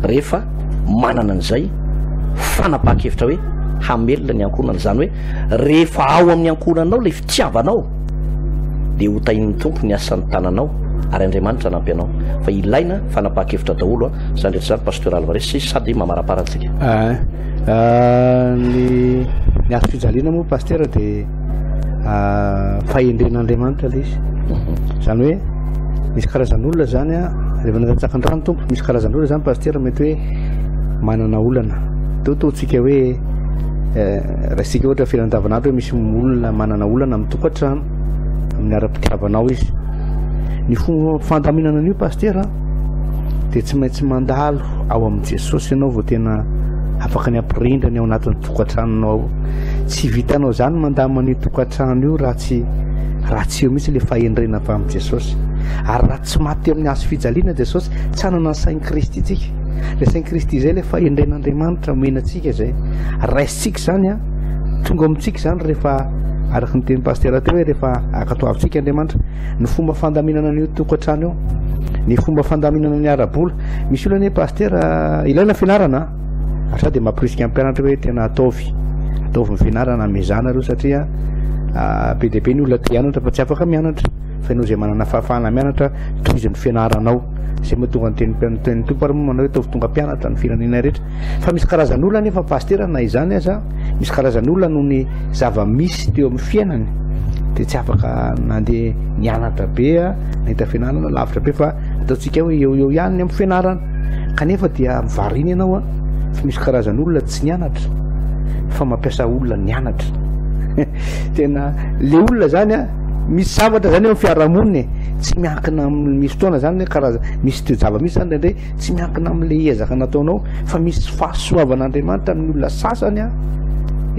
rehefa manana an'izay fanapahan-kevitra hoe hamelona ny ankohonana. Izany hoe rehefa ao amin'ny ankohonanao ilay fitiavanao dia ho tahin'ny Tompo ny asan'ny tananao ary Andriamanitra hanampy anao. Fa ilaina fanapahan-kevitra daholo izany rehetra izany Pasteur Alvarez sady mamarapara antsika. Ah, ah, ny ny hazo fijaliana moa Pasteur dia ah, fahendren'Andriamanitra ilay izy. Izany hoe misy karazan'olona zany a rehefa nandatsaka ny rano Tompo, misy karazan'olona zany Pasteur mety hoe manana olana. Teo ataontsika hoe eh, raisika ohatra fiainana andavanandro hoe misy olona manana olana amin'ny tokantrano, amin'ny ara-pitiavanao izy. Ny fomba fandaminana an'io Pasteur dia tsy maintsy mandalo ao amin'i Jesosy ianao vao tena afaka ny hampirindra ny ao anatin'ny tokantranonao ao. Tsy vitanao izany mandamina an'io tokantrano io raha tsy raha tsy eo mihitsy ilay fahendrena avy amin'i Jesosy. Ary raha tsy maty teo amin'ny hazo fijaliana Jesosy, tsy hanana ny sain'i Kristy tsika. Ilay sain'i Kristy izay ilay fahendren'Andriamanitra omena antsika izay. Raisintsika izany an, tonga amintsika izany rehefa araka ny tenin'ny pasitera teo hoe rehefa ankatoavintsika Andriamanitra. Ny fomba fandaminana an'io tokantrano io, ny fomba fandaminana ny ara-bola. Misy olona anie pasitera ilaina fianarana ary sady mampirisika ny mpianatra hoe tena ataovy ataovy ny fianarana mezana ireo satria ah, be dia be ny olona te hianatra fa tsy afaka mianatra fa ianao izay manana fahafahana mianatra tohizo ny fianaranao izay mahatonga ny teny tenin'ny Tompo ary moa manao hoe ataovy tonga mpianatra ny firenena rehetra fa misy karazan'olona nefa pasitera na izany aza Misy karazan'olona noho ny zava-misy teo amin'ny fiainany dia tsy afaka nandeha nianatra be, nahita fianarana lavitra be fa ataontsika hoe eo eo ihany ny amin'ny fianarana. Kanefa dia variana ianao fa misy karazan'olona tsy nianatra fa mampiasa olona nianatra. Tena le olona zany a misy zavatra zany eo amin'ny fiarahamonina e, tsy miankina amin'ny misy fotoana zany karaza misy toe-java-misy zany indraindray Tsy miankina amin'ilay ezaka nataonao fa misy fahasoavan'Andriamanitra amin'ny olona sasany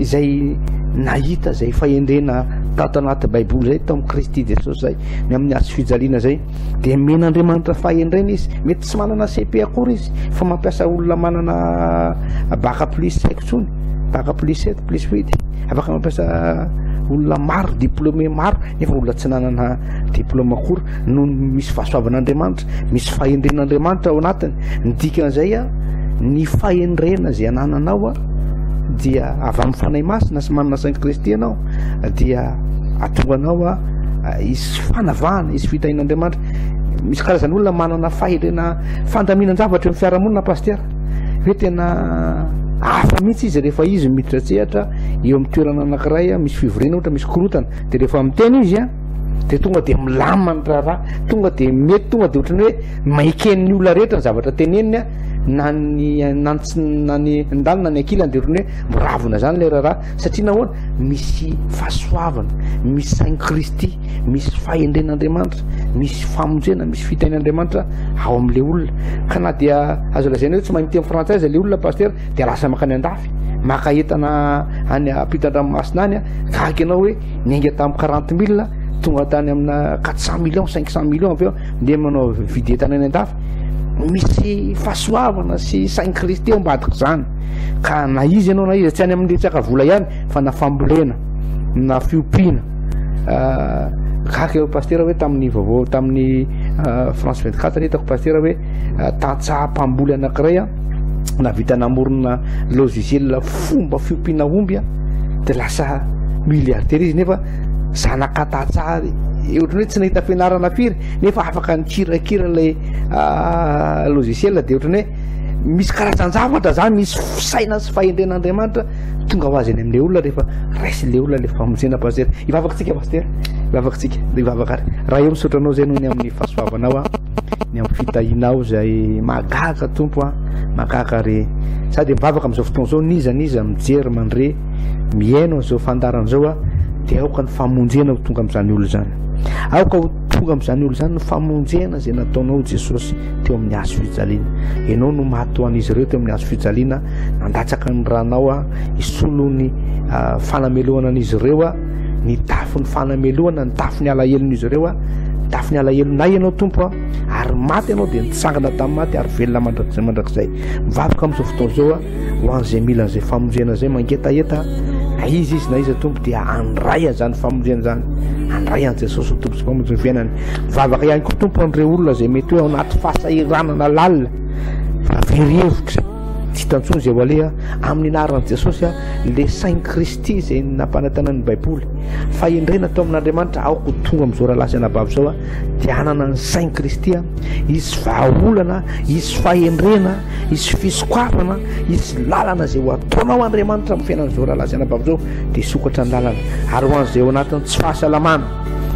izay nahita izay fahendrena tato anaty Baiboly izay, tao amin'i Kristy Jesosy izay, ny amin'ny hazo fijaliana izay, dia omen'Andriamanitra fahendrena izy. Mety tsy manana CP akory izy fa mampiasa olona manana bac plus tsy haiko intsony, bac plus 7, plus 8, afaka mampiasa olona maro, diplômé maro, nefa olona tsy nanana diplôme akory. Noho ny misy fahasoavan'Andriamanitra, misy fahendren'Andriamanitra ao anatiny. Ny dikan'izay a, ny fahendrena izay anananao a, dia avy amin'ny Fanahy Masina sy manana sain'i Kristy ianao, dia ahatonga anao a hisy fanavahana, hisy fitahian'Andriamanitra. Misy karazan'olona manana fahendrena, fandaminan-javatra eo amin'ny fiarahamonina, Pasitera, hoe tena hafa mihitsy izy rehefa izy miditra an-tsehatra eo amin'ny toerana anankiray, misy fivoriana ohatra, misy korontana, dia rehefa miteny izy a, Dia tonga dia milamina ny raharaha, tonga dia mety, tonga dia ohatran'ny hoe maeken'ny olona rehetra ny zavatra teneniny na ny na ny tsy na ny ndany na ny ankilany dia ohatran'ny hoe miravona zany ilay raharaha satria nahoana misy fahasoavana, misy sain'i Kristy, misy fahendren'Andriamanitra, misy famonjena, misy fitahian'Andriamanitra ao amin'ilay olona. Ka na dia azo lazaina hoe tsy mahay miteny frantsay aza ilay olona pasitera dia lasa mankany andafy, maka entana any ampitan-dranomasina any, gaga ianao hoe niainga tamin'ny 40 mille tonga tany amina 400 millions 500 millions avy eo ndeha manao vidy entana any andafy misy fahasoavana sy sain'i Kristy ao ambadika izany ka na izy ianao na izy tsy any amin'ny resaka vola ihany fa na fambolena na fiompiana ah, gaga eo pastera hoe tamin'ny vaovao tamin'ny ah, France 24 hitako pastera hoe ah, tantsaha mpamboly anankiray a nahavita namorona logiciel fomba fiompiana omby a de lasa milliardaire izy nefa zanaka tantsaha ohatran'ny hoe tsy nahita fianarana firy nefa afaka nikirakira ilay ah, logiciel de ohatran'ny hoe misy karazan-javatra zany misy saina sy fahendren'Andriamanitra tonga ho azy any amin'ilay olona rehefa raisin'ilay olona ilay famonjena pasitera hivavaka tsika pasitera hivavaka tsika hivavaka ary raha eo misaotra anao zay noho ny amin'ny fahasoavanao a ny amin'ny fitahianao izay mahagaga Tompo a, mahagaga re. Za dia mivavaka amin'izao fotoana izao n'iza n'iza mijery, mandre, mihaino an'izao fandaharana izao a, dia aoka ny famonjena ho tonga amin'izany olona izany. Aoka ho tonga amin'izany olona izany ny famonjena izay nataonao Jesosy teo amin'ny hazo fijaliana. Ianao no maty ho an'izy ireo teo amin'ny hazo fijaliana, nandatsaka ny ranao a, hisolo ny fanamelohana an'izy ireo a, Nitafy ny fanamelohana, nitafy ny alahelon'izy ireo aho, nitafy ny alahelonay ianao Tompo a, ary maty ianao dia nitsangana tamin'ny maty ary velona mandrakizay mandrakizay. Mivavaka amin'izao fotoana izao aho ho an'izay mila an'izay famonjena izay mangetaheta na iza izy na iza Tompo dia handray an'izany famonjena izany, handray an'i Jesosy ho Tompo sy Mpamonjy ny fiainany. Mivavaka ihany koa Tompo an'ireo olona izay mety hoe ao anaty fahasahiranana lalina, fa very hevitra. Tsy hita intsony izay ho aleha amin'ny anaran'i Jesosy le sain'i Kristy izay nampanantena ny Baiboly. Fahendrena tao amin'Andriamanitra aoka ho tonga amin'izao rahalahy sy anabavy izao dia hanana ny sain'i Kristy hisy vahaolana, hisy fahendrena, hisy fisokafana, hisy lalana izay ho ataonao Andriamanitra amin'ny fiainan'izao rahalahy sy anabavy izao dia hisokatra ny lalana. Ary ho an'izay ao anatin'ny tsy fahasalamana,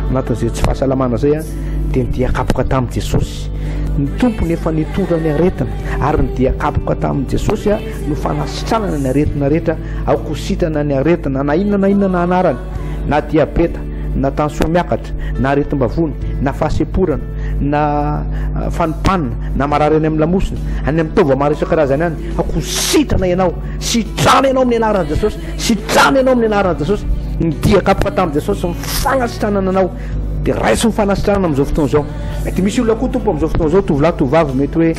anatin'izay tsy fahasalamana izay dia ny dia kapoka tamin'i Jesosy. Ny Tompony efa nitondra ny aretina, ary ny dia kapoka tamin'i Jesosy no fanasitranana ny aretina rehetra, aoka ho sitrana ny aretina na inona na inona na anarany, na diabeta, na tension miakatra, na aretim-bavony, na fahasemporana, na fanompanina, na marary any amin'ny lamosina, any amin'ny taova maro isan-karazany any, aoka ho sitrana ianao, sitrana ianao amin'ny anaran'i Jesosy, sitrana ianao amin'ny anaran'i Jesosy, ny dia kapoka tamin'i Jesosy ny fanasitranana anao. Dia raiso ny fanasitranana amin'izao fotoana izao. Mety misy olona koa Tompo amin'izao fotoana izao, tovolahy, tovovavy, mety hoe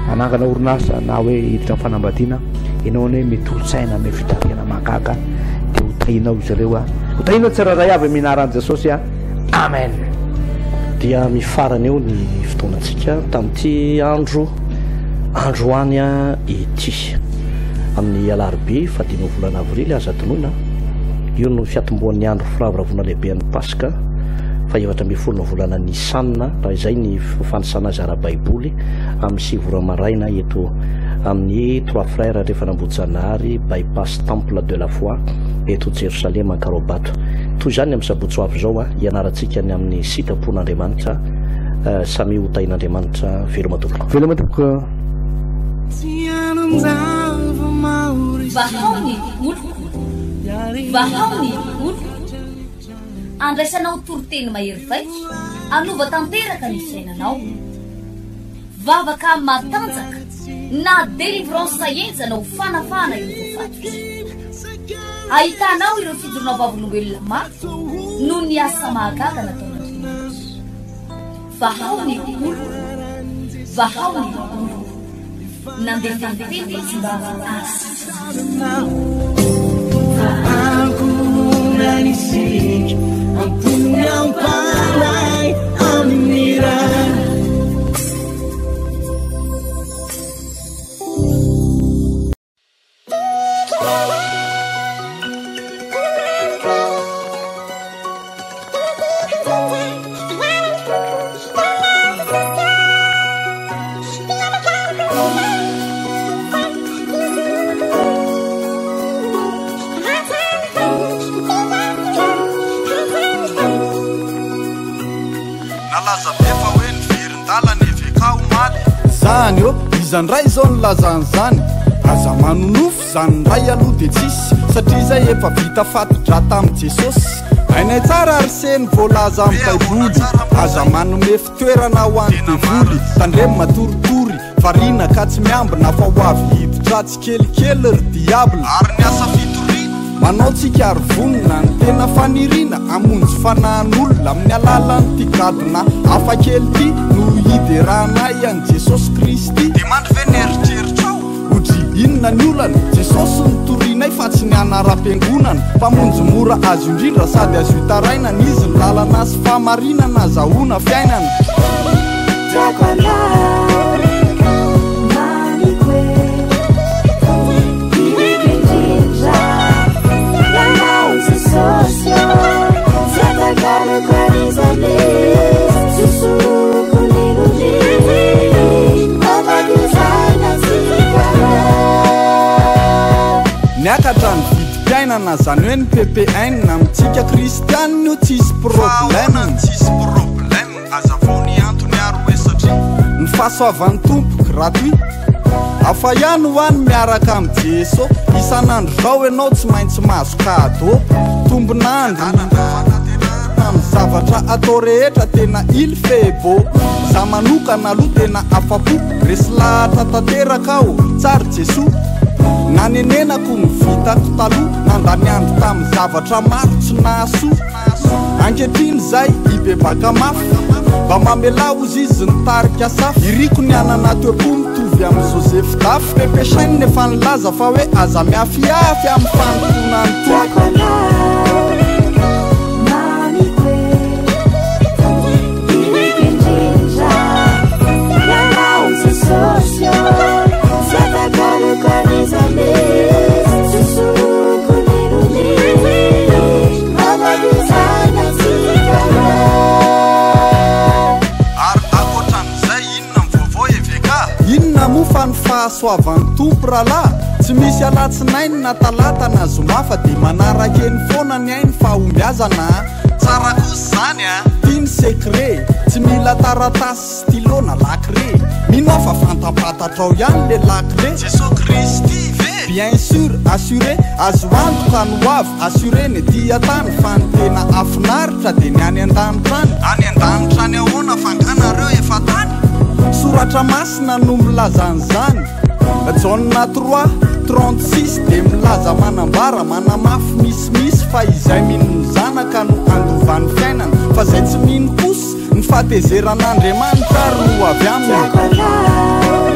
hanangana orinasa na hoe hiditra amin'ny fanambadiana. Ianao anie mety olon-tsaina, mety fitarihana mahagaga, dia ho tahinao izy ireo. A. Ho tahinao tsirairay avy amin'ny anaran'i Jesosy. A. Amen. Dia mifarana eo ny fotoanantsika tamin'ity andro androany ity. Amin'ny alarobia fahadimy volana avrily, aza adinoina, io no fiatombohan'ny andro firavoravoana lehibe an'ny Paska, faha 14 ny volana Nisan, raha izay ny fanisana azy ara-baiboly, amin'ny 9 ora maraina eto amin'ny Trois Frères Andrefan'Ambohijanahary, Bypass Temple de la Foi, eto Jerosalema Ankaraobato. Toy izany amin'ny sabotsy ho avy izao, hianarantsika ny amin'ny sitrapon'Andriamanitra. Samia ho tahin'Andriamanitra. Veloma tompoko. Veloma tompoko. Vahao ny oloko. Vahao ny oloko. Andraisanao toriteny mahery vaika, hanova tanteraka ny fiainanao. Vavaka matanjaka na délivrance henjana ho fanafahana ireo voafatotra. Ahitanao ireo fijoroana vavolombelona mafy noho ny asa mahagaga nataon'Andriamanitra. Vahao ny oloko, vahao ny oloko. Nandefa ny teny izy mba hahasitrana. Ankohonana isika, am-pony am-panahy amin'ny Ray. Nalaza be fa hoe niverin-dalana EVK omaly. Zany ô, iza ndray izao nilaza an'izany? Aza manonofy, zany ndray aloha dia tsisy, satria izay efa vita fati-drà tamin'i Jesosy. Hainay tsara ry se ny voalaza amin'ny Baiboly, aza manome fitoerana ho an'ny devoly. Tandremo matoritory, variana ka tsy miambina fa ho avy hiditra tsikelikely ry diable. Ary ny asa fitoriana? Manao tsika ary vonona ny tena faniriana hamonjy fanahin'olona amin'ny alalan'ity gadona hafa kely ity no hideranay an'i Jesosy Kristy. Dia mandry ve ny eritreritrao? Odry inona ny olana? Jesosy no torianay fa tsy ny anaram-piangonana. Mpamonjy mora azo indrindra sady azo itarainana Izy ny lalana sy fahamarinana azahoana fiainana. Tiako anao, mamiko e, tiako indrindra ianao Jesosy ô, tsy atakaloko an'iza n'iza, tsy soloiko n'inon'inona, afaka izany antsika. Niakatra ny vidim-piainana, zany hoe ny PPN, amintsika kristianina io tsisy Fa ahoana problème. ny tsisy problème? Azavao ny antony ary hoe satria. Ny fahasoavan'ny Tompo gratuit. Hafa ihany hoa ny miaraka amin'i Jeso. Isan'andro izao ianao tsy maintsy mahazo cadeau. Tombon'andro. Amin'ny zavatra atao rehetra tena il fait beau. Za manokana aloha tena afa-po. Resy lahatra tanteraka aho. Tsara Jesoa. Nanenenako ny vitako taloha. Nandany andro tamin'ny zavatra maro tsy nahasoa. Ankehitriny izay hibebaka mafy. Mba mamelà hozy izy nitarika safo. Iriko ny hanana toe-po mitovy amin'i Joseph Dafy. Pepe Shine efa nilaza fa hoe aza miafiafy amin'ny fanompoana ny Tompo. Tiako anao, mamiko e, tiako indrindra ianao Jesosy ô, tsy atakaloko an'iza n'iza, tsy soloiko n'inon'inona, afaka izany antsika. Ary ankoatran'izay inona ny vaovao EVK? Inona moa fa ny fahasoavan'ny Tompo rahalahy? Tsy misy alatsinainy na talata na zoma fa dia manaraka eny foana ny ainy fahombiazana a! Tsara kosa izany a! Ity ny secret, tsy mila taratasy, stylo na lakile. Mino aho fa fantampatatrao ihany le lakile. Jesoa Kristy ve? Bien sûr, assuré, azo antoka ny ho avy, assuré ny ety an-tany fa ny tena hafinaritra dia ny any an-danitra any. Any an-danitra any ahoana fa nga nareo efa tany? Soratra masina no milaza an'izany. Jaona 3, 36 dia milaza manambara, manamafy misimisy fa izay mino ny Zanaka no handova ny fiainana, fa izay tsy mino kosa ny fahatezeran'Andriamanitra ary no ho avy aminy. Tiako anao.